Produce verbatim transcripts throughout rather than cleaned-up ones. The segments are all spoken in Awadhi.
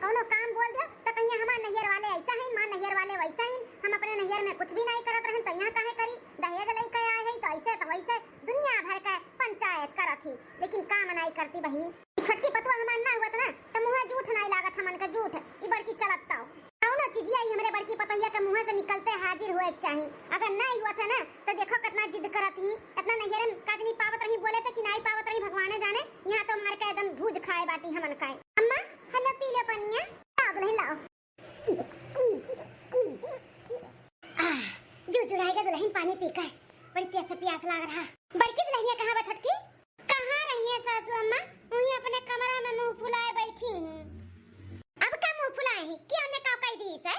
कौनो काम बोल दियो तो कहिए हमार नैहर वाले ऐसा है, हमार नैहर वाले वैसा है, हम अपने नैहर में कुछ भी नहीं करत रहन तो यहाँ काहे करी, दहेज लेके आए हैं तो ऐसे तो वैसे, दुनिया भर का पंचायत करत ही, लेकिन काम नहीं करती बहिनी। छोटकी पतवा हमार ना हुआ ना तो मुँह जूठ नहीं लागत हमन का जूठ, ई बड़की चलत ताओ। कौनो चीजिया ई हमरे बड़की पतोहिया के मुँह से निकलते हाजिर हुए के चाही। अगर नहीं हुआ था ना तो देखो कितना जिद करत ही, इतना नैहरे में काज नहीं पावत रही, बोले पे कि नहीं पावत रही, भगवाने जाने। यहाँ तो मार के एकदम भूज खाए बाटी हमन का। अम्मा, हेलो, पी लो पनिया। लाओ दुल्हन, लाओ। आह, जो जुड़ाएगा दुल्हन पानी पी के, बड़ी तेज से प्यास लाग रहा। बड़की दुल्हनिया कहाँ बा छोटकी? कहाँ रही है सासू अम्मा? वहीं अपने कमरा में मुँह फुलाए बैठी ही। अब का मुँह फुलाए ही? कि हमने का कह दी से?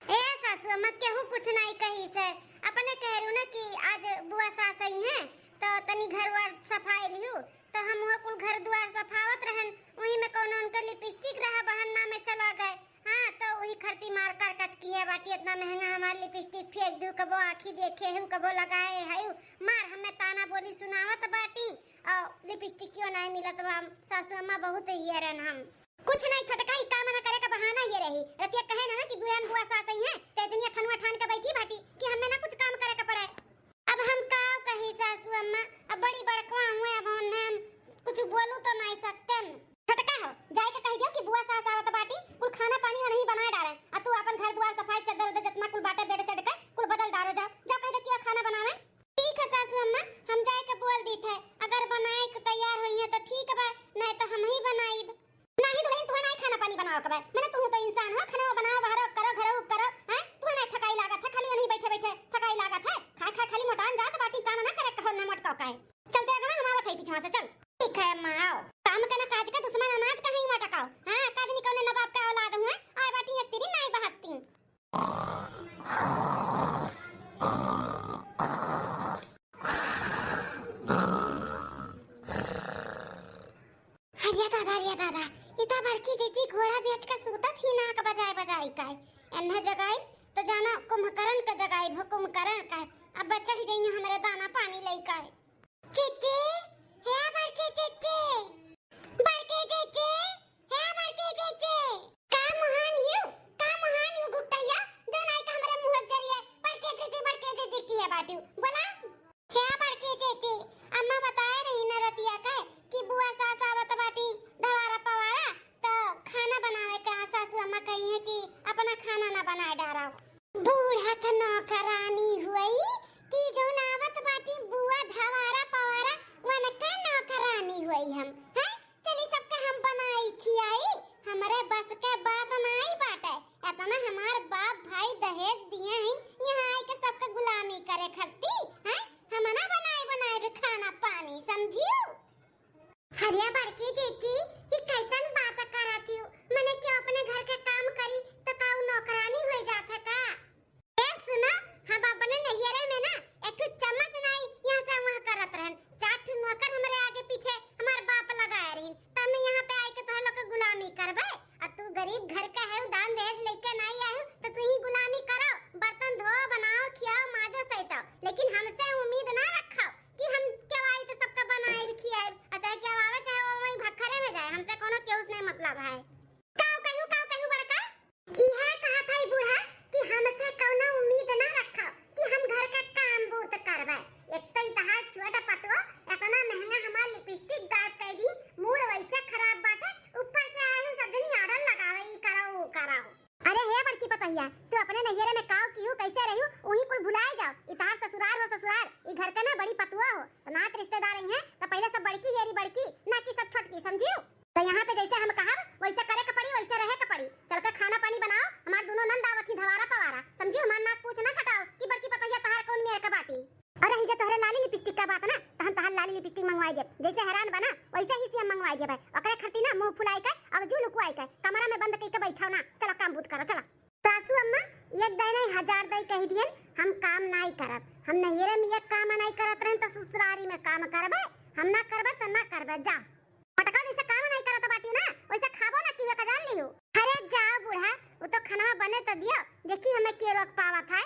ए सासू अम्मा, केहू कुछ नहीं कही से, अपने कह रहू ना कि आज बुआ सास आई हैं, तो तनी घर वर सफाई लिहू, तो हम वो कुल घर दुआर सफावत रहन, वही में कौनो उनकर लिपस्टिक रहा, बहन्ना में चला गए। हाँ, तो वही खरती मार कर कच किहे बाटी, इतना महंगा हमार लिपस्टिक फेंक दू, कबो आँखी देखे हूँ, कबो लगाए हूँ, मार हमें ताना बोली सुनावत बाटी, और लिपस्टिकियो नहीं मिलत बा। सासू अम्मा बहुत ये रहन हम। कुछ नहीं छोटका, ई काम ना करे का बहाना ये रही। रतिया कहे ना, ना कि बुआ, बुआ सास आई हैं, ते दुनिया ठनुआ ठान के बैठी बाटी कि हमें ना कुछ काम करे के पड़े। अब हम का कही सासू अम्मा, अब बड़ी बड़कवा हुए, अब उन्हें हम कुछ बोलू तो नहीं सकते न। छोटका हो, जाए के कह दियो कि बुआ सास आवत बाटी, कुल खाना पानी वहीं बनाए डारे, आ तू अपन घर दुआर सफाई, चद्दर उद्दर जितना कुल बाटे बेड सेड के कुल बदल डारो, जाओ, जाओ कह दे कि वो खाना बनावे। ठीक है सासू अम्मा, हम जाए के बोल दी थे, अगर बनाए के तैयार होई है तो ठीक बा, नहीं तो हम ही बनाइब। नहीं दुल्हन, तुहे नहीं खाना पानी बनावे के बा। मने तुहू तो इंसान हो, खाना बनाओ, बाहर करो, घर करो, हैं? तुहे नहीं थकाई लागत है, खाली वहीं बैठे बैठे थकाई लागत है। खाए खाए खाली मोटान जात बाटी, काम ना करे कहो, ना मोटकाओ काहे। चल दे अगवा, हम आवत है पीछवा से, चल। ठीक है अम्मा, आओ। काम के ना काज के दुश्मन अनाज का ही मटकाओ। हाँ, काज नहीं कौने नवाब का औलाद हुए, आए बाटी एक तिरी नहीं बहसती। अरे दादा, अरे दादा, इता बड़की जीजी घोड़ा बेच के सूतत ही नाक बजाए बजाए का। एन्हे जगाई तो जाना कुंभकर्ण के जगाई, भो कुंभकर्ण का। अब चढ़ जाइए हमरे दाना पानी लई का। जीजी, हे बड़की जीजी, बड़की जीजी, हे बड़की जीजी। का मुहान यू, का मुहान यू घुघुटैया, जौन आई का हमरे मुँह के जरिए बड़की जीजी, बड़की जीजी किहे बाटिउ, बोला। हे बड़की जीजी, अम्मा बताए रही न रतिया के कि बुआ सास आवत बाटी धवारा पवारा, तो खाना बनावे का सासू अम्मा कही है कि अपना खाना ना बनाए डारा। बूढ़ा के नौकरानी हुई कि जौन आवत बाटी बुआ धवारा पवारा, वनके नौकरानी हुई हम, हैं? चली सबके हम बनाई खियाई, हमरे बस के बात नाई बाटे। इतना हमार बाप भाई दहेज दिए हैं, यहाँ आई के सबके गुलामी करे खरती, हैं? हम ना बनाए बनाए खाना पानी, समझियो? अरे बड़की जीजी, ई कैसन बात करत हू? मने क्यों अपने घर के काम करी तो का ऊ नौकरानी हो जात है का? ए सुना, हम अपने नैहरे में ना एक ठो चम्मच नाई यहाँ से वहाँ करत रहन, चार ठो नौकर हमरे आगे पीछे हमार बाप लगाए रहिन, तब मैं यहाँ पे आई के तोह लोग के गुलामी करबे? आ तू गरीब घर का है, दान दहेज लेके नाई आए हो, तो तू ही गुलामी करो, बर्तन धो, बनाओ, खियाओ, माजो, सैताओ, लेकिन हमसे उम्मीद ना रखो कि हम क्यों आई तो सबका बनाए खियाए, आ चाहे क्यों आवे चाहे वो वहीं भखरे में जाए, हमसे कोनो केहू से नहीं मतलब है। काव कहू, काव कहू बड़का? इहे कहत हई बूढ़ा कि हमसे कौनो उम्मीद ना रखो कि हम घर का काम बूत करबे। एक तो ई तहार छोट पतोह इतना महंगा हमार लिपस्टिक गायब कर दी, मूड वैसे खराब बाटे, ऊपर से आए हो सब जनी आर्डर लगावे, ई करो, ऊ करो। अरे हे बड़की पतोहिया, तू अपने नैहरे में काव किहू, कैसे रहू, वही कुल भुलाए जाओ। ई तहार ससुरार हो ससुरार, ई घर का ना बड़ी पतोह हो, तो नात रिश्तेदार आई हैं, तो पहले सब बड़की हेरी बड़की, ना कि सब छोटकी, समझियो? तो यहाँ पे जैसे हम कहब, वैसे करे के पड़ी, वैसे रहे के पड़ी। चल के खाना पानी बनाओ, हमार दोनों नंद आवत ही धवारा पवारा, समझी? हमार नाक पूछ ना कटाओ कि बड़की पतोहिया तहार कौन मेर के बाटी। और रही जे तोहरे लाली लिपस्टिक का बात ना, तो हम तहार लाली लिपस्टिक मंगवाई देब। जैसे हैरान बना, वैसे ही सेम मंगवाई देब। ओकरे खरती ना मुंह फुलाई के और जू लुकुआई के कमरा में बंद कई के बैठाओ ना। चलो काम बूत करो, चलो। सासू अम्मा, एक दाई नहीं हजार दाई कह दियन, हम काम नाई करब। हम नैहरे में एक काम नाई करत रहन तो ससुरारी में काम करबे, हम ना करबे तो ना करबे, जा। पटका जैसे काम नहीं करत बाटियो ना, वैसे खाबो ना किवे का जान लियो। अरे जाओ बूढ़ा, वो तो खाना बने तो दियो, देखी हमें के रोक पावत है।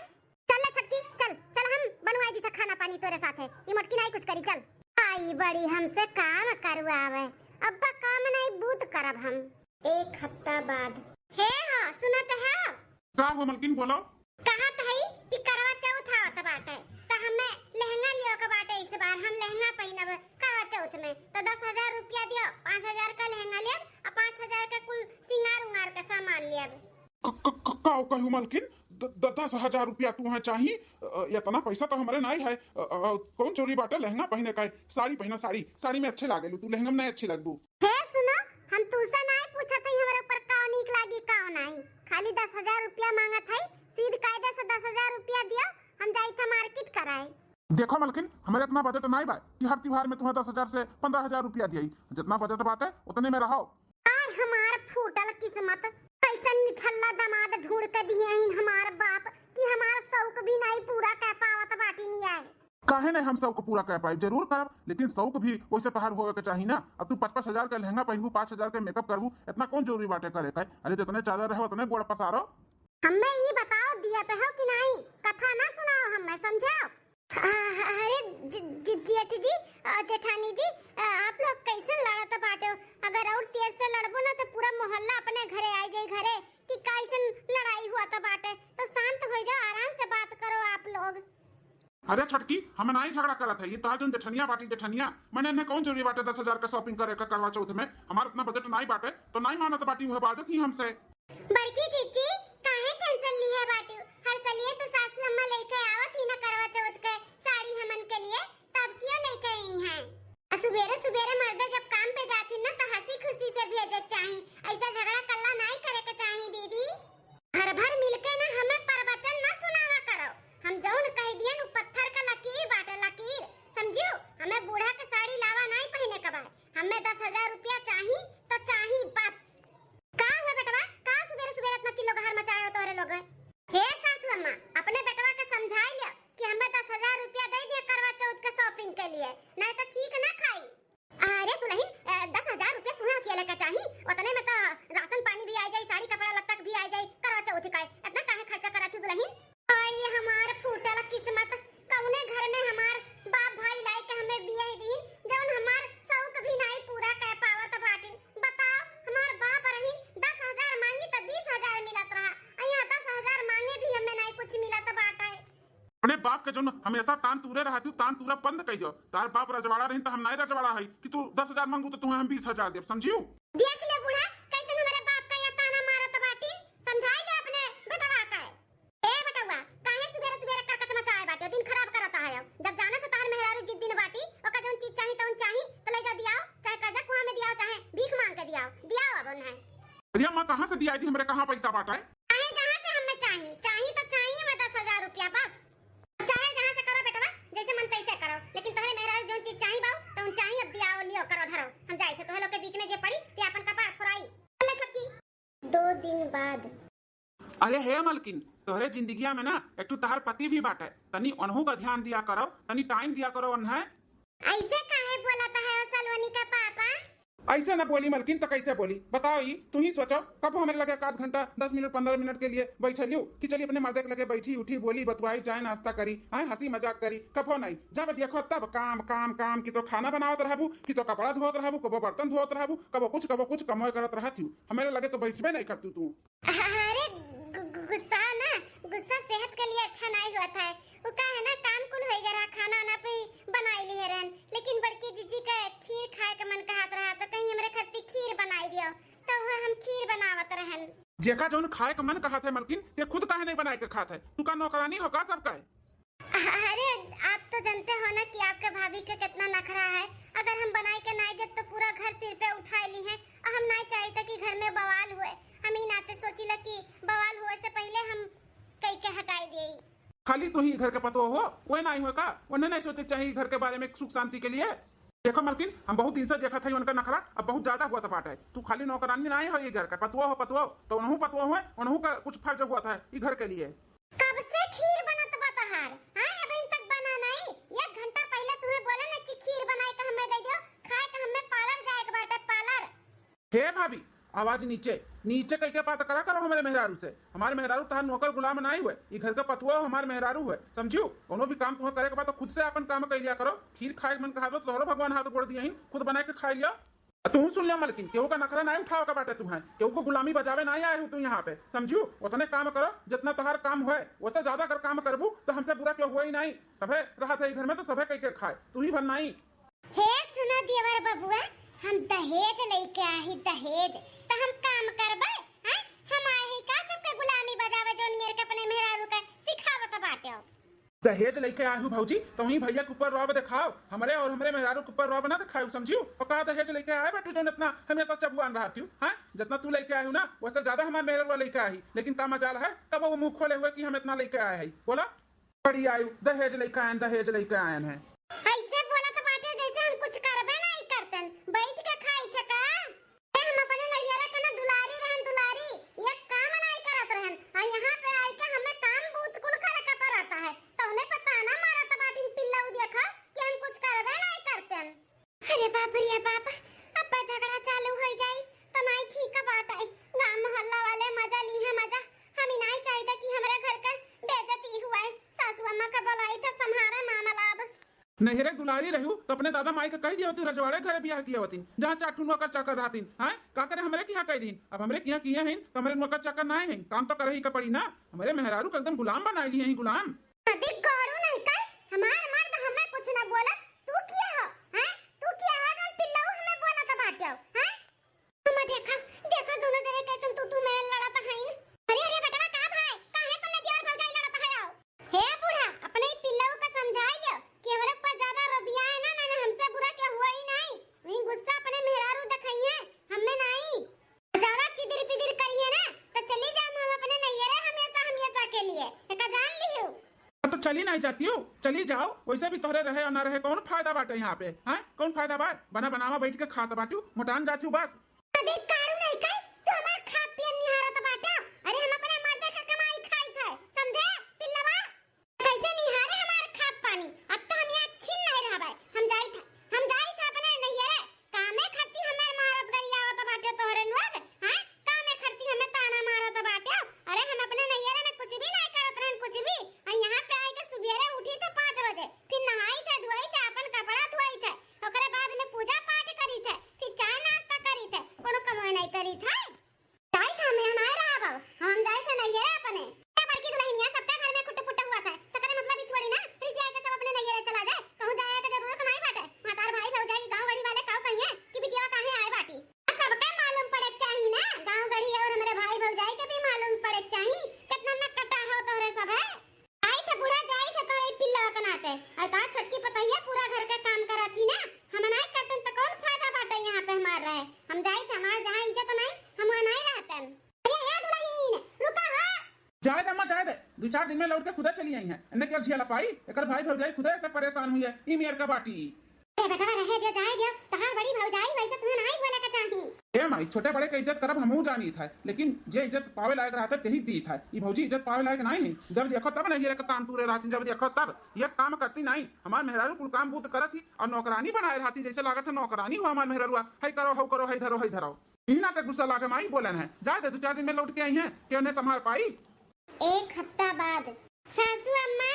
चल ले छोटकी, चल, चल हम बनवाई दी था खाना पानी तोरे साथे, ये मोटकी नहीं कुछ करी, चल। आई बड़ी हमसे काम करवावे, अब्बा काम नहीं बूत करब हम। एक हफ्ता बाद। हे हो, सुनत हो? का हो मलकिन, बोलो। कहत हई कि करवा चौथ आवत बाटे, त हमें लहंगा लियो के बाटे इस बार, हम लहंगा पहिनब करवा चौथ में। त दस हजार रुपया दियो, पाँच हजार का लहंगा लेब आ पाँच हजार का कुल सिंगार उंगार का सामान लेब। क-, क-, क-, का कहू मलकिन, द-, द-, दस हजार रुपया तू है चाही? अ, इतना पैसा तो हमरे नाई है। अ, अ, कौन जरूरी बाटे लहंगा पहिने का है? साड़ी पहिना, साड़ी, साड़ी में अच्छे लागेलू तू, लहंगा में नहीं अच्छी लगबू। हे सुनो, हम तूसे नाई पूछत हई हमरे ऊपर का नीक लागी का नाई, खाली दस हजार रुपया मांगत हई, सीध कायदे से दस हजार रुपया दियो, हम जाई था मार्केट कराए। देखो मलकिन, हमरे इतना बजट नाई बा कि हर त्योहार में तुम्हें दस हजार से पन्द्रह हजार रुपया दियाई। जितना बजट बाटे उतने में रहो। आय हमार फूटल किस्मत, कैसन निठल्ला दामाद ढूंढ के दिए हईन हमार बाप कि हमार शौक भी नाई पूरा कर पावत बाटी नियाय। काहे नहीं हम शौक पूरा कर पाई, जरूर करब, लेकिन शौक भी वैसे तोहार होवे के चाही ना। अब तू पाँच पाँच हजार का लहंगा पहनबू, पाँच हजार का मेकअप करबू, इतना कौन जरूरी बाटे करे का? अरे जितने चादर रहे उतने गोड़ पसारो। हमें ई बताओ दियत हो कि नहीं, कथा ना सुनाओ हमें, समझाओ। आ, अरे जि-, जि-, जेठ जी, आ, जेठानी जी, आ, आप लोग कैसे लड़त बाटे हो? अगर और तेज से लड़बो ना तो पूरा मोहल्ला अपने घरे आ जाई घरे कि कैसन लड़ाई हुआ त बाटे। तो शांत हो जाओ, आराम से बात करो आप लोग। अरे छोटकी, हम नाई झगड़ा करत है, ये तोहार जौन जेठनिया बाटी जेठनिया, मैंने इन्हें कौन जरूरी बाटे दस हजार का शॉपिंग करे का करवा चौथ में? हमार इतना बजट नाई बाटे, तो नाई मानत बाटी, वह बाजत ही हमसे। बड़की जीजी, काहे टेंशन लिए बाटू? हर सलिए तो सासू अम्मा लेके आवत ही ना करवा चौथ के साड़ी हमन के लिए, तब क्यों लेके आई हैं? आ सुबेरे सुबेरे मर्दे जब काम पे जाती ना तो हंसी खुशी से भेजे के चाही, ऐसा झगड़ा कल्ला नाई करे के चाही दीदी। घर भर मिलके ना हमें प्रवचन ना सुनावा करो, हम जौन कह दियन उ पत्थर का लकीर बाटे लकीर, समझियो? हमें बूढ़ा के साड़ी लावा नाई पहने के बाद, हमें दस हजार रुपया चाही तो चाही बस। का हुआ बेटवा, का सुबेरे सुबेरे इतना चिल्लो गहर मचाए हो तोहरे लोग? हे सासू अम्मा, अपने बेटवा के समझाई लिया कि हमें दस हजार रुपया दे दिया करवा चौथ के शॉपिंग के लिए, नहीं तो ठीक ना खाई। अरे दुल्हन, अ, दस हजार रुपया तुम्हें अकेले का चाही, उतने में तो राशन पानी भी आ जाई, साड़ी कपड़ा लत्ता भी आ जाई, करवा चौथ का इतना काहे खर्चा करा तू दुल्हन? अरे हमार फूटल किस्मत, कौने घर में हमार बाप भाई लाई के हमें बियाह दीन, जौन हमार शौक भी नाई पूरा कर पावत बाटिन। बताओ, हमार बाप रहीन दस हजार मांगी त बीस हजार मिलत रहा, आ यहाँ दस हजार मांगे भी हमें नाई कुछ मिलत बाटे। अपने बाप के जौन हमेशा तान तूरे रहती, तान तूरा बंद कर दो। तार बाप रजवाड़ा रहीन त हम नाई रजवाड़ा है कि तू दस हजार मांगू तो तुम्हें हम बीस हजार देब, समझियो? देख ले बूढ़ा, कैसन हमारे बाप का यह ताना मारत बाटी, समझाई ले अपने बेटवा का। ए बेटवा, काहे सुबेरे सुबेरे करकच मचाए बाटे, दिन खराब करत आयो। जब जानत है तार मेहरारू जिद दिन बाटी, ओका जौन चीज चाही तौन चाही, तो ले जा दियाओ, चाहे कर्जा कुआं में दियाओ, चाहे भीख मांग के दियाओ, दियाओ अब उन्हें। अरे अम्मा, कहाँ से दिया दी हमरे, कहाँ पैसा बाटा है? काहे जहाँ से हमें चाही, चाही तो चाही हमें दस हजार रुपया बस। चाहे जहाँ से करो बेटवा, जैसे मन तैसे करो, लेकिन तोहरे मेहरारू जौन चीज चाही बाऊ, तौन चाही, अब दियाओ लियो करो धरो, हम जाए थे, तोहरे लोग के बीच में जे पड़ी ते अपन कपार फोराई। ले छोटकी। दो दिन बाद। अरे हे मलकिन, तोहरे जिंदगिया में ना एक ठो तहार पति भी बाटे, तनी ओनहू का ध्यान दिया करो, तनी टाइम दिया करो ओन्हे। ऐसे काहे बोलत है ओ सलोनी का पापा? ऐसे ना बोली मलकिन, तो कैसे बोली बताओ? ई तू ही सोचो, कब हमरे लगे एक आध घंटा, दस मिनट, पन्द्रह मिनट के लिए बैठे लियो कि चली अपने मर्दे के लगे बैठी उठी, बोली बतुआई, चाय नाश्ता करी, आए हंसी मजाक करी, कबो नहीं। जब देखो तब काम काम काम, कि तो खाना बनावत रहबू, कि तो कपड़ा धोत रहबू, कबो बर्तन धोत रहबू, कबो कुछ कबो कुछ कमोए करत रहत हूँ। हमरे लगे तो बैठबे नहीं करतू तू। अरे गु-, गु-, गुस्सा ना, गुस्सा सेहत के लिए अच्छा नहीं होत है। वो का है ना, काम कुल हो गया रहा, खाना वाना भी बनाई ली रहन, लेकिन बड़की जीजी का खीर खाए का मन कहत रहा, तो कहीं हमरे खातिर खीर बनाई दियो, तो वो हम खीर बनावत रहन। जेका जौन खाए का मन कहत है मलकिन, ते खुद काहे नहीं बनाए के खात है? तू का नौकरानी हो का सबका है? अरे, आप तो जानते हो ना कि आपके भाभी के कितना नखरा है। अगर हम बनाई के नाई देब तो पूरा घर सिर पे उठाए ली है। और हम नाई चाहिए कि घर में बवाल हुए। हम ई नाते सोचिला कि बवाल हुए से पहले हम कई के हटाई देई। खाली तू ही घर के पतोह हो, वह नाई हुए का? उन्हें नहीं सोचे चाहिए घर के बारे में, सुख शांति के लिए? देखो मलकिन, हम बहुत दिन से देखत हई उनका नखरा, अब बहुत ज्यादा हुआ था बाटे। तू खाली नौकरानी नाई हो ये घर का, पतोह हो, पतोह, तो उनहू पतोह हुए, उनहू का कुछ फर्ज हुआ था ई घर के लिए। कब से खीर बनत बा तहार? हाँ, अबहिन तक बना नहीं। एक घंटा पहले तुम्हें बोले ना कि खीर बनाए के हमें दे दो, खाए के हमें पार्लर जाए के बाटे, पार्लर। हे भाभी, आवाज नीचे, नीचे कह के बात करा करो हमारे मेहरारू से। हमारे मेहरारू तहार नौकर गुलाम नहीं हुए, ई घर का पतुआ हमारे मेहरारू हुए, समझियो? कोनो भी काम तुम्हें करे के बाद तो खुद से अपन काम कर लिया करो। खीर खाए के मन कहा दो, तोहरो भगवान हाथ गोड़ दिए ही, खुद बनाए के खा लिया। तू सुन लिया मलकिन, केहू का नखरा नाहीं उठावे का बाटे तुहैं, केहू को गुलामी बजावे नाहीं आए हो तू यहाँ पे, समझू? उतने काम करो जितना तोहार काम होए, वैसे ज्यादा अगर काम करबू तो हमसे बुरा केहू होई नाहीं, सभे रहत है घर में तो सभे कई के खाए, तू ही भर नाहीं। हे सुनो देवर बबुआ, हम दहेज लइके आही, दहेज। त हम काम करबे, हैं? हम आए ही का सबके गुलामी बजावे, जौन मेर के अपने मेहरारू के सिखावत बाटे हो? दहेज लइके आए हो भौजी, तो वहीं भैया के ऊपर रौब देखाओ, हमरे और हमरे मेहरारू के ऊपर रौब ना देखाओ, समझियो? और का दहेज लइके आए बाटू, जौन इतना हमेशा चबुआन रहती हो, हैं? जितना तू लइके आए हो ना, वैसे ज्यादा हमार मेहरारू लइके आई, लेकिन का मजाल है, कब वो मुंह खोले हुए कि हम इतना लइके आए हैं, बोला? बड़ी आयु, दहेज लइके आयन, दहेज लइके आयन है। ऐसे बोलत बाटे जैसे हम कुछ करबे नाहीं करतन, बैठ के खाई थे का? ए, हम अपने नैहरे के ना दुलारी रहन, दुलारी, एक काम नाहीं करत रहन, आ यहाँ पे आइके हमें काम बहुत कुल करे के पड़ता है, तो उन्हें पता ना मारत बाटिन पिल्लऊ देखो कि हम कुछ करबे नाहीं करतन। अरे बाप रे बाप, अब झगड़ा चालू होइ जाई तो नाहीं ठीक बाटे। गांव मोहल्ला वाले मजा ली है मजा। हम ही नाहीं चाहिए कि हमरे घर के बेइज्जती हुए। सासू अम्मा का बोलाई था संभारा मामला अब। नैहरे दुलारी रहू तो अपने दादा माई के कह दिया होती रजवाड़े घर बियाह किया होती, जहाँ चार ठू नौकर चाकर रहतीन। हैं, का करे हमरे किहाँ कह दीन? अब हमरे किहाँ किए हैं तो हमरे नौकर चाकर नाहीं हैं, काम तो करे ही का पड़ी ना। हमरे मेहरारू के एकदम गुलाम बनाए लिए हैं, गुलाम। अधिक गौरू नहीं कर, हमार मर्द हमें कुछ ना बोलत, तू किया हो, हैं? तू किया हो, जौन पिल्लऊ हमें बोलत बाटे हो, हैं? हम देखा, देखा दोनों जने कैसन तू, तू में लड़त हईन। अरे, अरे, बेटवा, का भाई? काहे तुमने देवर भौजाई लड़त है हो? हे बूढ़ा, अपने ही पिल्लऊ का समझाई लियो कि हमरे ऊपर ज्यादा रोबिया है ना, ना, ना, हमसे बुरा केहू हुआ ही नहीं। वहीं गुस्सा अपने मेहरारू दिखाइए, हमें नहीं। ज्यादा चिदिर पिदिर करिए ना, तो चली जाम हम अपने नैहरे हमेशा, हमेशा के लिए। एका जान लियो। हाँ, तो चली नाहीं जातियो, चली जाओ। वैसे भी तोहरे रहे और ना रहे, कौन फायदा बाटे यहाँ पे, हैं? कौन फायदा बा? बना बनावा बैठ के खात बाटियो, मोटान जातियो बस। अधिक कारू नहीं कही, तू हमार खात पियत निहारत बाटा। अरे, हम अपने मर्दे का कमाई खाई थे, समझे पिल्लवा? कैसे निहारे हमार खात पानी? अब तो हम यहाँ छिन नहीं रहबे। हम जाई था, हम जाई था अपने नैहरे। कामे खाती हमें मारत गरियावत बाटे तोहरे लोग, हैं? कामे खाती हमें ताना मारत बाटे। अरे, हम अपने नैहरे में कुछ भी नहीं करत रहन, कुछ भी। आ यहाँ पे आए के सुबेरे उठी थे पाँच बजे, फिर नहाई थे, धोई थे, अपन कपड़ा धोई थे, ओकरे बाद में पूजा पाठ करी थे, फिर चाय नाश्ता करी थे, कोनो कमवे नहीं करी थे। जाई थे, हम यहाँ नहीं रहब, हम जाई थे नैहरे अपने। ए बड़की दुल्हनिया, सबका घर में खुट्ट पुट्ट हुआ था, तो करे मतलब ई थोड़ी ना रिसिया के सब अपने नैहरे चला जाए, कहूँ जाए के जरूरत नहीं बाटे। मातार भाई भौजाई गाँव गढ़ी वाले काऊ कहिए कि बिटिया काहे आए बाटी। आ सबका मालूम पड़े के चाही ना, गाँव गढ़ी और हमरे भाई भौजाई के भी मालूम पड़े के चाही, कितना नकटा हो तोहरे सब है। आई थे बूढ़ा, जाई थे तोरे ई पिल्लवा के नाते। आई तो छोटकी पतोहिया पूरा घर का काम करत ही ना, हम नाई करतन तो कौन फायदा बाटे यहाँ पे हमार रहे? हम जाई थे, हमार जहाँ इज्जत नाई, हम वहाँ नाई रहतन। अरे ए दुल्हन, रुका हो। जाए दे अम्मा, जाए दे, दो चार दिन में लौट के खुदे चली आई हैं। इन्हें क्या झेला पाई, एकर भाई भौजाई खुदे से परेशान हुई है, ई मेर का बाटी। ए बेटवा, रहे दियो, जाए दियो, तहार बड़ी भौजाई वैसे तुम्हें नाई बोले का चाही। ए माई, छोटे बड़े के इज्जत करब हमहू जानी था, लेकिन जे इज्जत पावे लायक रहता तेही दी था। ई भौजी इज्जत पावे लायक नाई है। जब देखो तब नैहरे का तान तूरे रहती, जब देखो तब ये काम करती नाई। हमार मेहरारू कुल काम बूत करत ही और नौकरानी बनाए रहती, जैसे लागत है नौकरानी हुआ हमार मेहरारुआ, है करो, हौ करो, है धरो, है धरो। इही नाते गुस्सा लागे माई बोलन है, जाए दे, दो चार दिन में लौट के आई हैं, के उन्हें संभाल पाई। एक हफ्ता बाद। सासू अम्मा,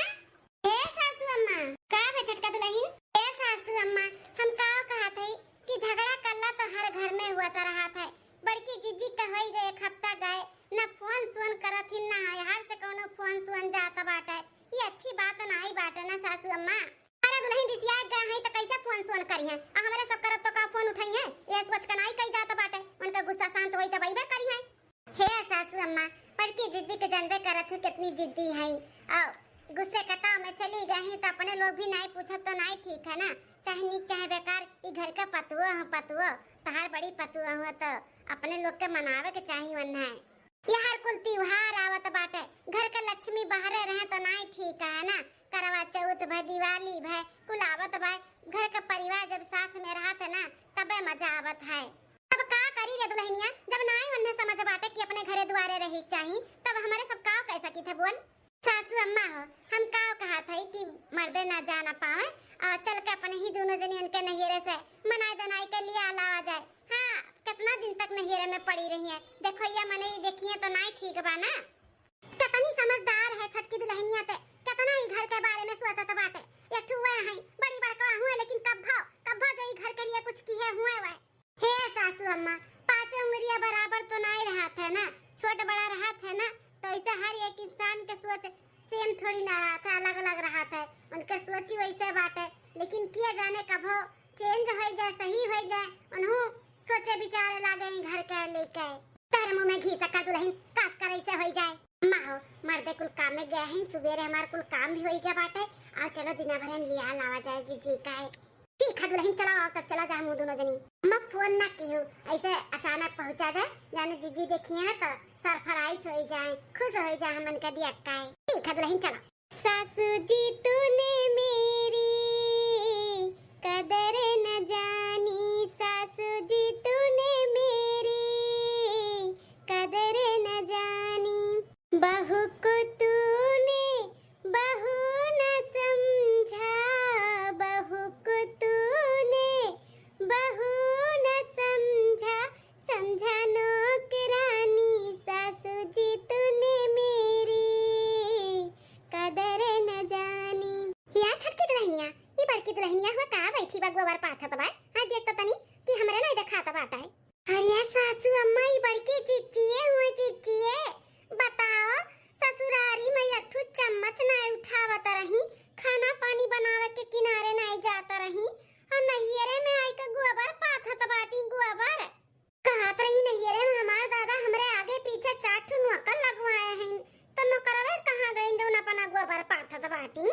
ए सासू अम्मा। का बा छोटका दुल्हन? ए सासू अम्मा, हम का कहत हई कि झगड़ा कल्ला तो हर घर में हुआ तो रहत है। बड़की जिज्जी का होई गए, एक हफ्ता गए, न फोन सोन करत ही, न यार से कौनो फोन सोन जात बाटे। ये अच्छी बात नाई बाटे ना सासू अम्मा। अरे दुल्हन रिसिया गए हैं तो कैसे फोन सोन करी हैं? आ हमरे सब करब तो का फोन उठाई हैं? ये सोच के नाई कही जात बाटे, उनका गुस्सा शांत होई तब अइबे करी हैं। हे सासू अम्मा, बड़की जिज्जी के जानबे करत हो कितनी जिद्दी है। और गुस्से का ताव में चली गई तो अपने लोग भी नाई पूछत तो नाई ठीक है ना, चाहे नीक चाहे बेकार, ई घर का पतुआ हो, पतुआ, तहार बड़ी पतुआ हो तो अपने लोग के मनावे के चाही वन्ना है। यार कुल त्योहार आवत बाटे, घर के लक्ष्मी बहरे रहे तो नाई ठीक है ना, करवा चौथ भय, दिवाली भय, कुल आवत भय, घर के परिवार जब साथ में रहत है ना, तबे मजा आवत है। अब का करी रे दुल्हनिया, जब नाई उन्हें समझ बाटे कि अपने घरे दुआरे रही चाही, तब हमरे सब काव कह सकी थे बोल? सासू अम्मा हो, हम काव कहा थे कि मर्दे ना जा ना पावे और चल के अपने ही दोनों जनियन के नैहरे से मनाई दनाई के लिए लावा जाए। हाँ, कितना दिन तक नैहरे में पड़ी रही है, देखो ये मने ही देखिए तो नाई ठीक बा ना। कितनी समझदार है छोटकी दुल्हनिया ते, कितना ही घर के बारे में सोचत बाटे। एक ठो वह है, बड़ी बड़का हुए, लेकिन कब्भो, कब्भो जो ई घर के लिए कुछ किहे हुए वह। हे सासू अम्मा, पाँचों उंगलिया बराबर तो नाई रहत है ना, छोट बड़ा रहत है ना, तो ऐसे हर एक इंसान के सोच same थोड़ी ना रहत है, अलग अलग रहत है। उनके सोची वैसे बाटे, लेकिन किया जाने कबो change होइ जाए, सही होइ जाए, उन्हू सोचे विचारे लागे ई घर के लेके। तोहरे मुँह में घी शक्कर दुलहिन, कास कर ऐसे होइ जाए। अम्मा हो, मर्दे कुल काम में गए हैं, सुबेरे हमार कुल काम भी होइ गया बाटे। आओ चलो दिना भर हम लिया लावा जाए जिज्जी का है। ठीक है दुलहिन, चला आओ तब चला जा हम दुनो जनी। अम्मा फोन ना किहु, ऐसे अचानक पहुँचा जाए, जाने जिज्जी देखिए ना तो surprise होइ जाए, खुश होइ जाए हमन का दिया का है। ठीक है दुलहिन चला। सासू जी तूने मेरी कदर न जानी, सासू जी तूने मेरी कदर न जानी। बहू को तूने बहू न समझा, बहू को तूने बहू न समझा, समझा नौकरानी, सासू जी तूने मेरी कदर न जानी। या छोटकी दुलहिनिया, ई बड़की दुलहिनिया हुआ का बैठी बा गोबर पाथत बा? हाँ देख तो तनी कि हमरे नहीं देखात बाटा है। अरे सासू अम्मा, ई बड़की जिज्जिए हुए, जिज्जिए। बताओ, ससुरारी में एक ठो चम्मच नाई उठावत रही, खाना पानी बनावे के किनारे नाई जात रही, और नैहरे में आई के गोबर पाथत बाटी, गोबर। कहत रही नैहरे में हमार दादा हमरे आगे पीछे चार ठो नौकर लगवाए हैं, तो नौकरवे कहाँ गइन जौन अपना गोबर पाथत बाटी?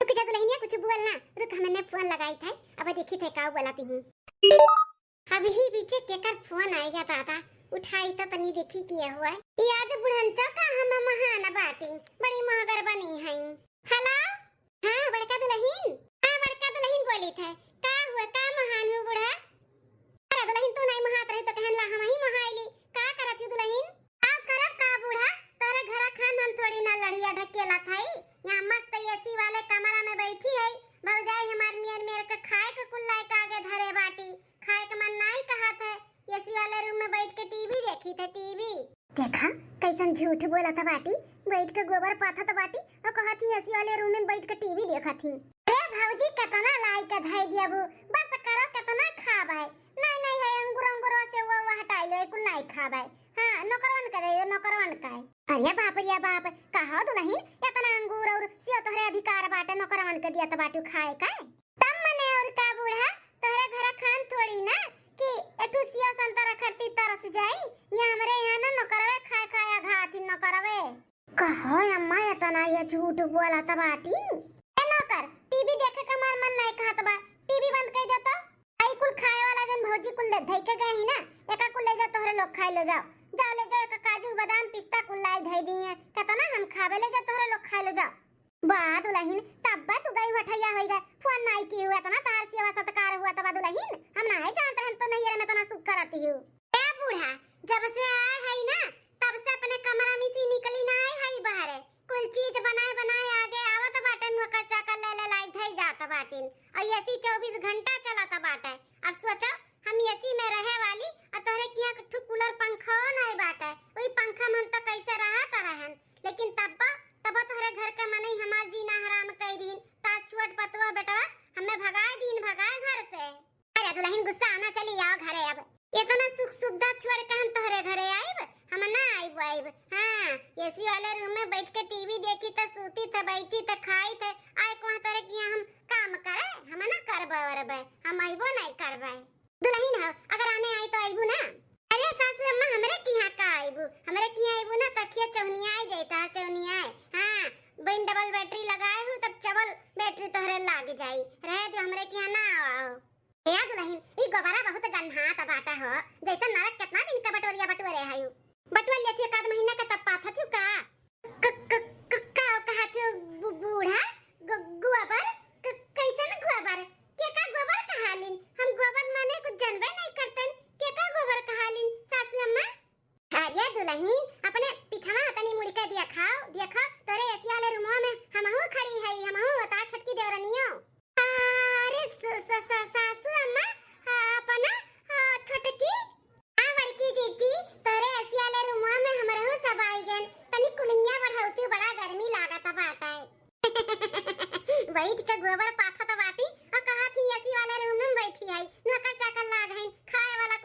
रुक जा दुलहिनिया, कुछ बोल ना, रुक हमने फोन लगाई थे, अब देखी थे का बोलती हैं। अबही बीचे केकर फोन आइगा दादा, उठाई तो तनी देखी के हुआ। ई आज बुढ़नचो का हम महान बाटी, बड़ी महगर बनी हई। हेलो, हाँ बड़का दुलहिन, हाँ बड़का दुलहिन बोली थे। का हुआ, का महान हो बूढ़ा? अरे दुलहिन तू नहीं महात रही तो कहन ला हम ही महाइली। का करत ही दुलहिन? का करब का बूढ़ा, तोरे घरा खान हम थोड़ी ना लड़िया ढकेला थाई। यहाँ मस्त एसी वाले कमरा में बैठी है, भौजाई हमार मेर मेर के खाए के कुल लाए के आगे धरे बाटी। खाए के मन नाई कहत है, एसी वाले रूम में बैठ के टीवी देखी थे, टीवी। देखा, कैसन झूठ बोलत बाटी, बैठ के गोबर पाथत बाटी और कहत ही एसी वाले रूम में बैठ के टीवी देखत ही। अरे भौजी, केतना लाई के धई दियबू, बस करो, केतना खाब है। नहीं, नहीं है, अंगूर, अंगूर से वो, वो हटाई लो, कुल नहीं खाब है। हाँ, नौकरवन के दे दो, नौकरवन का है। अरे बाप रे बाप, कहो दुलहिन, एतना अंगूर और सेव तोहरे अधिकार बाटे, नौकरवन के दियत बाटू खाए का? तब मने और का बूढ़ा, तोहरे घरा खान थोड़ी ना कि एठू सेव संतरा खरती तरस जाई। ये हमरे यहाँ ना नौकरवे खाए खाए अघाती नौकरवे। कहो अम्मा, एतना ये झूठ बोलत बाटी। ए नौकर, टीवी देखे के हमार मन नहीं कहत बा, टीवी बंद कर दे तो। आई कुल खाए वाला जौन भौजी कुल ले धई के गई ही ना, एका कुल ले जा तोहरे लोग खाए लो जाओ। जाओ ले जाओ, एका काजू बादाम पिस्ता कुल लाई धई दी है, केतना हम खाबे, ले जा तोहरे लोग खाए लो जाओ। बा दुलहिन, तब्बे तू गई हठैया होई गए, फोन नाई की हुआ, एतना तार सेवा सत्कार हुआ तबा दुलहिन, हम नाई जानत रहन तो नैहरे में एतना सुख करत ही। ए बूढ़ा, जब से आए है ना, तब से अपने कमरा में से निकली नाई है बाहरे। कुल चीज बनाए बनाए आगे आवत बाटे, नौकर चाकर ले ले लाई धई जात बाटिन, और एसी चउबीस घंटा चलत बाटे। अब सोचो, हम एसी में रहे वाली, और तोहरे किहाँ एक ठो कूलर पंखो नाई बाटे, वही पंखा में हम तो कैसे रहत रहन। लेकिन तब्बो, तब्बो तोहरे घर के मनई हमार जीना हराम कई दीन। तार छोट पतुआ बेटवा हमें भगाए दीन, भगाए घर से। अरे दुलहिन, गुस्सा ना चली, आओ घरे अब। एतना सुख सुविधा छोड़ के हम तोहरे घरे आइब? हम ना आइब, आइब। हाँ, एसी वाले रूम में बैठ के टीवी देखी त, सूती त, बैठी त, खाई त, आए को तोहरे किहाँ हम काम करे? हम ना करबे वरबे, हम आइबो नहीं करबे। दुलहिन हो, अगर आने आई तो आइबू ना? अरे सासू अम्मा, हमरे किहाँ का आइबू? हमरे किहाँ आइबू ना, तखिया चौनिया आई जाई, तार चौनिया आई। हाँ, बहिन डबल बैटरी लगाए हूँ, तब चबल बैटरी तोहरे लाग जाई। रहे दो, हमरे किहाँ ना आवा हो। ए दुलहिन, ई गोबरा बहुत गन्हात बाटा हो, जैसे नरक केतना दिन का बटोरिया बटोरे हयू। बटोर लेथी एक आध महीना का तब पाथत हूँ का? क-, क-, क-, का कहत हो बू-, बूढ़ा? गो-, गोबर? क-, कैसन गोबर? के का गोबर कहालिन? हम गोबर माने कुछ जानबे नहीं करतन। के का गोबर कहालिन, सासू अम्मा? अरे दुलहिन, अपने पिछवा तनी मुड़ के देखा, देखा, तोरे एसी वाले रूमवा में हमहू खड़ी हई, हमहू होता छोटकी देवरनियो। अरे स-, स-, स-, सासू अम्मा, आ, अपना, आ, छोटकी, आ बड़की जीजी, तोरे एसी वाले रूमवा में हमरहू सब आई गन, तनी कुलिंगिया बढ़ौती, बड़ा गर्मी लागत बाटे। बैठ के गोबर पाथत बाटी, आ कहत ही एसी वाले रूम में बैठी आई, नौकर चाकर लाग हईन, खाए वाला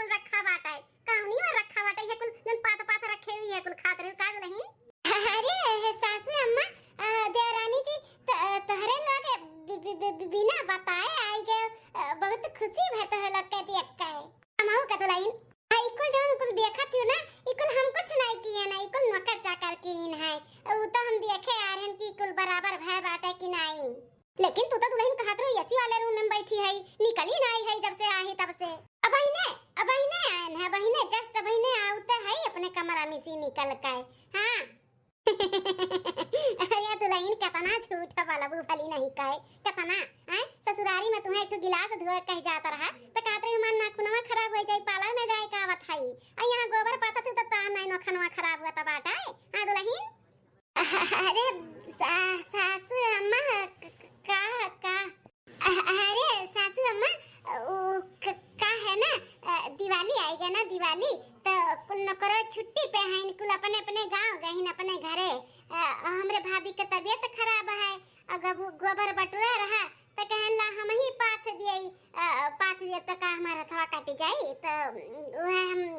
का दुलहिन? अरे, हे सासू अम्मा, अ, देवरानी जी, त-, तोहरे लोग बि-, बि-, बि-, बि-, बिना बताए आई गए, अ, बहुत खुशी भा तोहरे लोग के देख के। हमहू का दुलहिन, आ, ई कुल जौन कुल देखत हियो ना, ई कुल हम कुछ नाई किए ना, ई कुल नौकर चाकर कीन है। उ तो हम देखे आ रहन कि ई कुल बराबर भय बाटे कि नाई। लेकिन तू तो दुलहिन कहत रहो एसी वाले रूम में बैठी है, निकली नाई है जब से आई तब से। अबहिने, अबहिने आयन है, अबहिने, just अबहिने आवते है अपने कमरा में से निकल के। हाँ। अरे दुलहिन, केतना झूठ बोलबू, भली नहीं कहे, केतना, हैं? ससुरारी में तुहें एक ठो गिलास धोए कह जात रहा, तो कहत रही, "हमार नाखूनवा खराब हो जाई, पार्लर में जाए का आवत हई।" आ यहाँ गोबर पाथत तो तार नहीं नोखनवा खराब हुआ तब बाटा है। हाँ दुलहिन? अरे सा-, सासू अम्मा, क-, क-, का, का? अ-, अरे सासू अम्मा, उ क-, का है ना, अ, दिवाली आएगा ना, दिवाली, तो कुल नौकरो छुट्टी पे हैं, कुल अपने अपने गाँव गए हैं, अपने घरे। अ, हमरे भाभी के तबीयत खराब है, और गबू-, गोबर बटुरा रहा, तो कहन ला हम ही पाथ दिए, अ, पाथ दिए तो का हमार हथवा कट जाई, तो वह हम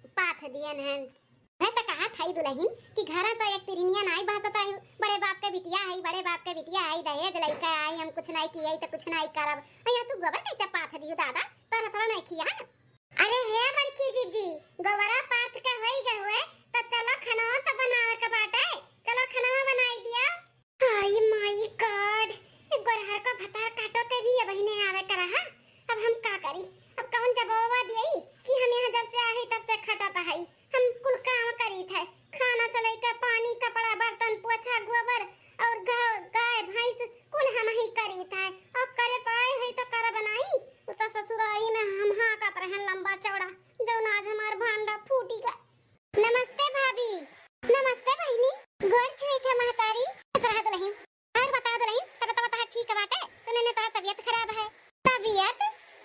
पाथ दिए हैं। है त कहा थाई दुलहिन कि घर त एक तिरहिनिया नाई बाँचत रही, बड़े बाप के बिटिया है, बड़े बाप के बिटिया है, दहेज लइके आई, हम कुछ नाई किए त कुछ नाई करब। अ, यहाँ तू गोबर कैसे पाथ दियो दादा, तोर हथवा नाई खिया है? अरे हे बड़की जीजी, गोबरा पाथ के होई गए हुए, त चलो खाना त बनावे के बाटे, चलो खाना बनाई दिया। हाय माई गॉड, ए गोरहर का भतार काटो ते भी अबहिने आवे के रहा। अब हम का करी? अब कौन जवाब दियई कि हम यहाँ जब से आए तब से खटत हई, हम कुल काम करीत है, खाना से लेके पानी, कपड़ा, बर्तन, पोछा, गोबर और ग-, गाय, भैंस कुल हम ही करीत है। अब करे तो आए है तो करब नाई, उ तो ससुरारी में हम हाँकत रहन लंबा चौड़ा, जौन आज हमार भांडा फूटी गए। नमस्ते भाभी। नमस्ते बहिनी। गोड़ छुई थे महतारी। खुश रहा दुलहिन। और बता दुलहिन, तब तब तहार ठीक बाटे? सुने ने तहार तबीयत खराब है। तबीयत?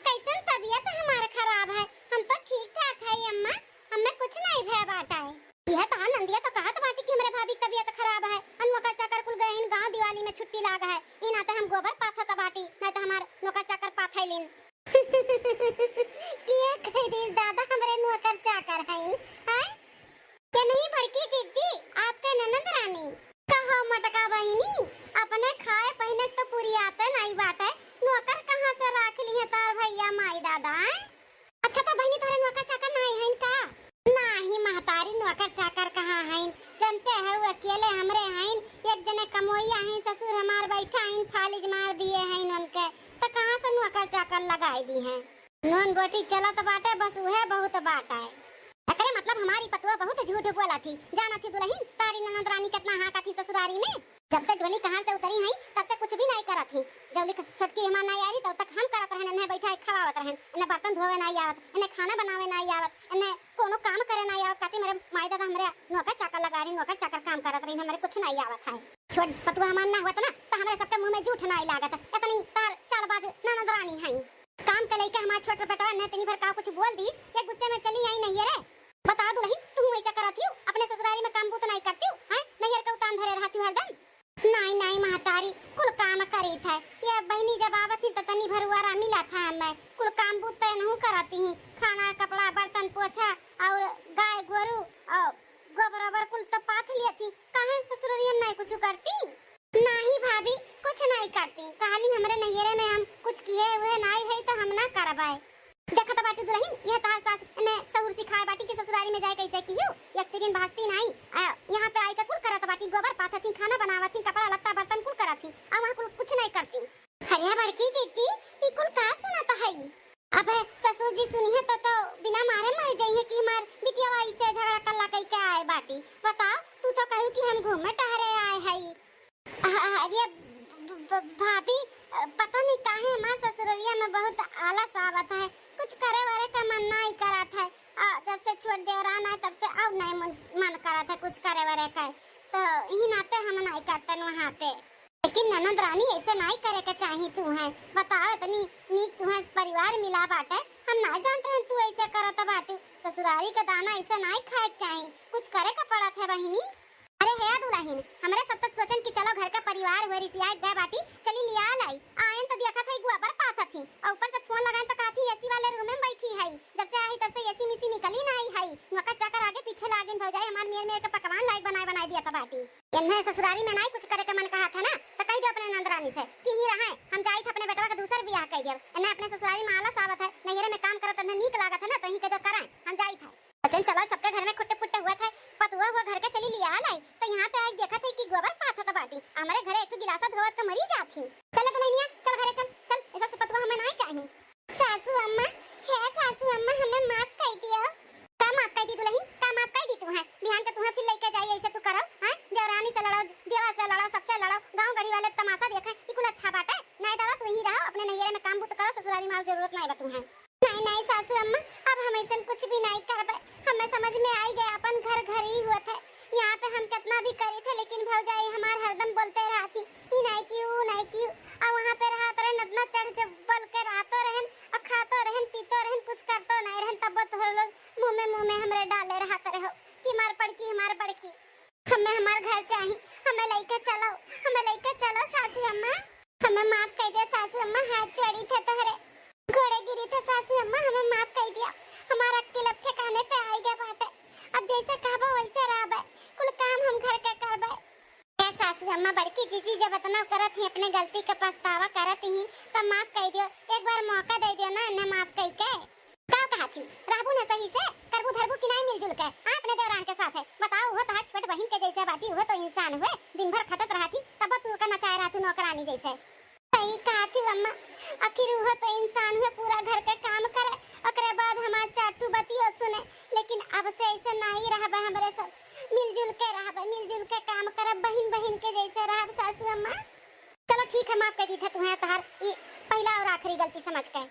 कैसन तबीयत हमार खराब है? हम तो ठीक ठाक है अम्मा, हमें कुछ नहीं भय बाटा है। यह तहार नंदिया तो कहत बाटी कि हमरे भाभी के तबीयत खराब है, अन ओकर चाकर कुल गए हैं गाँव दिवाली में छुट्टी लाग है, ई नाते हम गोबर पाथत बाटी, नहीं तो हमार नौकर चाकर पाथै लिन। के कह दिस दादा हमरे नौकर चाकर हईन, हैं? के नहीं बड़की जिज्जी, आपके ननद रानी। कहो मोटका बहिनी, अपने खाए पहिने तो पुरियाते नाई बाटे, नौकर कहाँ से राख लिहे तार भैया माई दादा, हैं? अच्छा तो बहिनी तोहरे नौकर चाकर नाई हईन का? नाही महतारी, नौकर चाकर कहाँ हईन? जनते है वो अकेले हमरे हईन, एक जने कमोइया हईन, ससुर हमार बैठा हईन, फालिज मार दिए हईन उनके, तो कहाँ से नौकर चाकर लगाई दिहे? नून रोटी चलत बाटे, बस उहे बहुत बाटे। एकरे मतलब हमारी पतुआ बहुत झूठ बोला थी, जाना थी दुलहिन, तारी ननद रानी कितना हाँका थी ससुरारी में। जब से डोली कहाँ से उतरी हई, तब से कुछ भी नाई करत ही। जौली क-, छोटकी हमार नाई आ रही, तब तक हम करत रहन, इन्हें बैठा के खवावत रहन, इन्हें बर्तन धोवे नाई आवत, इन्हें खाना बनावे नाई आवत, इन्हें कोनो काम करे नाई आवत, कहती मेरे माई दादा हमरे नौकर चाकर लगा रही, नौकर चाकर काम करत रही, हमरे कुछ नाई आवत है। छोट पतुआ हमार ना हुआ तो ना, तो हमरे सबके मुँह में जूठ नाई लागत, इतनी तार चालबाज ननद रानी हई। काम के लइके हमार छोट बेटवा ने तनी भर का कुछ बोल दीस, ये गुस्से में चली आई नहीं रे। बताओ दुलहिन, तू ऐसा करत हियो, अपने ससुरारी में काम बूत नाई करती हो, हैं? नैहर के उतान धरे रहती हो हरदम। नाई, नाई महतारी, कुल काम करीत है। ये बहिनी जब आवत ही त तनी भर उआरा मिलत है हमें। कुल काम बूत तो एनहू करत ही। खाना, कपड़ा, बर्तन, पोछा और गाय, गोरू और गोबर ओबर कुल तो पाथ लियत ही। काहे ससुररिया में नाई कुछ करती? नाही भाभी, कुछ नाई करती। कहली हमरे नैहरे में हम कुछ किए हुए नाई है तो हम ना करबाए। देखत बाटी दुलहिन, यह तहार सास ने सहूर सिखाए बाटी कि ससुरारी में जाए कैसे कियो। एक तिरिन भाजती नाई, आ, यहाँ पे आई के कुल करत बाटी, गोबर पाथत ही, खाना बनावत ही, कपड़ा लत्ता बर्तन कुल करत ही, आ वहाँ कुल कुछ नाई करती। अरे बड़की जीजी, ई कुल का सुनत हई? अब ससुर जी सुनिहे तो, तो बिना मारे मर जइहे कि हमार बिटिया ऐसे झगड़ा कल्ला कई के आए बाटी। बताओ, तू तो कहू कि हम घूमे टहरे आए हई। अ-, अरे ब-, ब-, भाभी, अ, पता नहीं काहे हमार ससुररिया में बहुत आलस आवत है, कुछ करे वरे का मन नाई करत है। अ, जब से छोट देवरान आए तब से और नाई मन, मन करत है कुछ करे वरे का, तो यही नाते हम नाई करतन वहाँ पे। लेकिन ननद रानी ऐसे नाई करे के चाही तू है, बताओ इतनी नीक तू है परिवार मिला बाटे, हम नाई जानते हैं तू ऐसे करत बाटू, ससुरारी का दाना ऐसे नाई खाए के चाही, कुछ करे का पड़त है बहिनी। अरे हे दुलहिन, हमरे सब तक सोचन कि चलो घर का परिवार हुए रिसियाए गए बाटी, चली लिया लाई। आयन तो देखत है गोबर पाथत ही, और ऊपर से फोन लगाएन तो कहत ही एसी वाले रूम में बैठी है। जब से आई तब से एसी मिसी निकली ना आई है। नौकर चाकर आगे पीछे लागिन भौजाई हमार मेर मेर के पकवान लाइक बनाए बनाए दिया था बाटी। इन्हें ससुरारी में नाई कुछ करे के मन कहत है ना, तो कह दो अपने नंदरानी से कि ही रहे, हम जाइत अपने बेटवा का दूसर बियाह कह दिया। इन्हें अपने ससुरारी में आलस आवत है, नैहरे में काम करत इन्हें नीक लागत है ना, तो ही कह दो कराए, हम जाइत है। अचन चलो, सबके घर में खुट्टे पुट्टे हुआ थे, पतुआ हुआ घर के चली लिया लाई, तो यहाँ पे आके देखत है कि गोबर पाथत बाटी, हमारे घरे एक ठो गिलासा धोवत के मरी जात ही। चल दुल्हनिया, चल घरे चल, चल, ऐसा से पतुआ हमें नाई चाही। सासू अम्मा, हे सासू अम्मा, हमें माफ कर दियो। का माफ कर दी दुल्हन, का माफ कर दी तू है? बिहान के तू है फिर लेके जाई, ऐसे तू करो, हैं? देवरानी से लड़ो, देवर से लड़ो, सबसे लड़ो, गाँव गढ़ी वाले तमाशा देखे, ई कुल अच्छा बाटे? नहीं दादा, तू ही रहो, अपने नैहरे में काम बूत करो, ससुरारी में आवे जरूरत नहीं बा तू है। नहीं, नहीं सासू अम्मा, अब हम ऐसन कुछ भी नहीं करबे। हमें समझ में आई गया, अपन घर घर ही हुआ थे। यहाँ पे हम कितना भी करी थे, लेकिन भौजाई हमार हरदम बोलते रहती, ई नहीं की, ऊ नहीं की। और वहाँ पे रहत रहन, इतना चढ़ जब बल के रहतो रहन, और खातो रहन, पीतो रहन, कुछ करतो नहीं रहन, तब तोहर लोग मुँह में, मुँह में हमरे डाले रहत रहो कि हमार बड़की, हमार बड़की। हमें हमार घर चाही, हमें लेके चलो, हमें लेके चलो सासू अम्मा। हमें माफ कर दे सासू अम्मा, हाथ जोड़ी थे तोहरे, गोड़े गिरी थे सासू अम्मा, हमें माफ कर दिया। हमारा अक्ल अब ठिकाने पे आई गए बाटे, अब जैसे कहबो वैसे रहबे, कुल काम हम घर के करबे। ए सासू अम्मा, बड़की जीजी जब इतना करत ही, अपने गलती के पछतावा करत ही, तब माफ कर दियो, एक बार मौका दे दियो ना, इन्हें माफ कर के। का कहा थी, रहबू ना सही से, करबू धरबू कि नहीं मिलजुल के, हाँ, अपने देवरान के साथ है, बताओ, वो तहार छोट बहिन के जैसे बाटी, वो तो इंसान हुए, दिन भर खटत रहती, तब तू का नचाए रहतू नौकरानी जैसे। सही कहत ही अम्मा, आखिर उहो तो इंसान हुए, पूरा घर के काम करे, ओकरे बाद हमार चार ठो बतियो सुने। लेकिन अब से ऐसे नहीं रहबे, हमरे सब मिलजुल के रहबे, मिलजुल के काम करब, बहिन बहिन के जैसे रहब सासू अम्मा। चलो ठीक है, माफ कर दी थे तुम्हें, तहार ई पहला और आखिरी गलती समझ के।